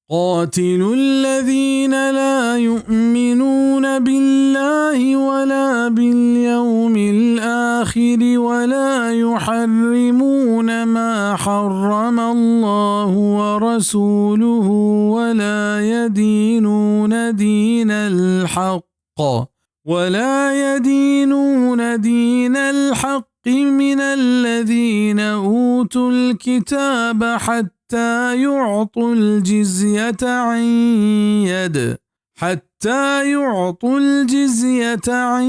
قاتلوا الذين لا يؤمنون بالله ولا باليوم الآخر ولا يحرمون ما حرم الله ورسوله ولا يدينون دين الحق ولا يدينون دين الحق من الذين أوتوا الكتاب حتى يعطوا الجزية عن يد حتى يعطوا الجزية عن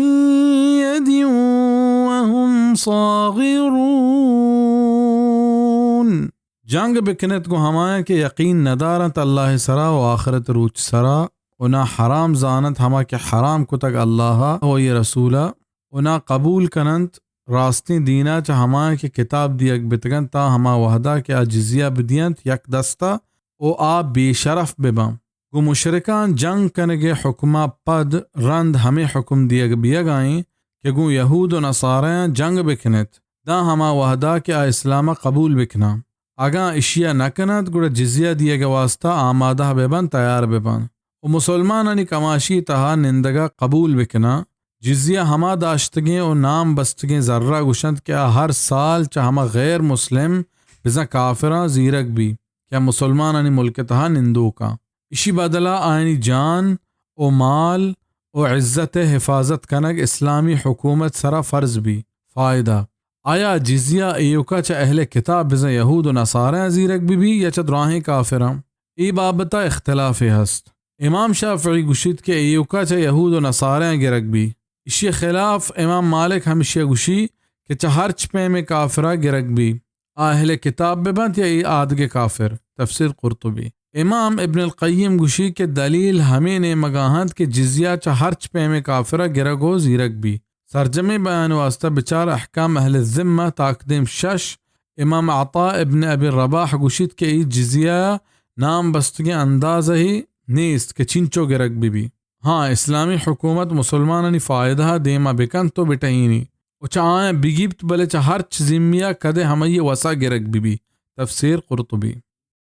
يد وهم صاغرون۔ جنگ بکنت گوں ہمایاں کہ یقین ندارنت اللہ سرا و آخرت روچ سرا، و نا حرام زاننت ہما کہ حرام کتگ اللہ و آئی رسولا، و نا قبول کننت راستیں دینا چہ ہمایاں کہ کتاب دیگ بتگنت تا ہما وہدا کہ آ جزیہ بدینت یک دستا و آ بے شرف بباں۔ گوں مشرکاں جنگ کنگے حکما پد رند ہمے حکم دیگ بیگا ایں کہ گوں یہود و نصاریاں جنگ بکنت، داں ہما وہدا کہ آ اسلاما قبول بکناں۔ اگاں اشیا نکننت، گڑا جزیہ دیگے واسطہ آمادہ ببنت، تیار ببنت۔ و مسلمانانی کماشی تہا نندگا قبول بکناں۔ جزیہ ہما داشتگیں و نام بستگیں زرا گوشنت کہ آ ہر سال چہ ہما غیر مسلم بزاں کافراں زیرگ بی کہ آ مسلمانانی ملک تہا نندوکاں۔ اشی بدلا آیانی جان و مال و عزت حفاظت کنگ اسلامی حکومت سرا فرض بی۔ فائدہ، آیا جزیہ ایوکا چہ اہل کتاب بزاں یہود و نصاریاں زیرگ ببی یا چہ دراہیں کافراں؟ اے بابتا اختلافے ہست۔ امام شافعی گوشیت کہ ایوکا چہ یہود و نصاریاں گرگ بی۔ اشی خلاف امام مالک ہمشی گوشی کہ چہ ہرچ پیمیں کافرا گرگ بی، آ اہل کتاب ببنت یا اے آدگے کافر۔ تفسیر قرطبی۔ امام ابن القیم گوشی کہ دلیل ہمے نیمگا ہنت کہ جزیہ چہ ہرچ پیمیں کافرا گرگ و زیرگ بی۔ سرجمیں بیان واسطہ بچار احکام اہل الذمہ تاکدیم شش۔ امام عطا ابن ابی رباح گوشیت کہ اے جزیہ نام بستگیں اندازہ ہی نیست کہ چینچو گرگ ببی۔ ہاں، اسلامی حکومت مسلمانانی فائدہ دیما بکنت و بٹہینی و چہ آیاں بگیپت، بلے چہ ہرچ ذمیا کدے ہمائی وسا گرگ ببی۔ تفسیر قرطبی۔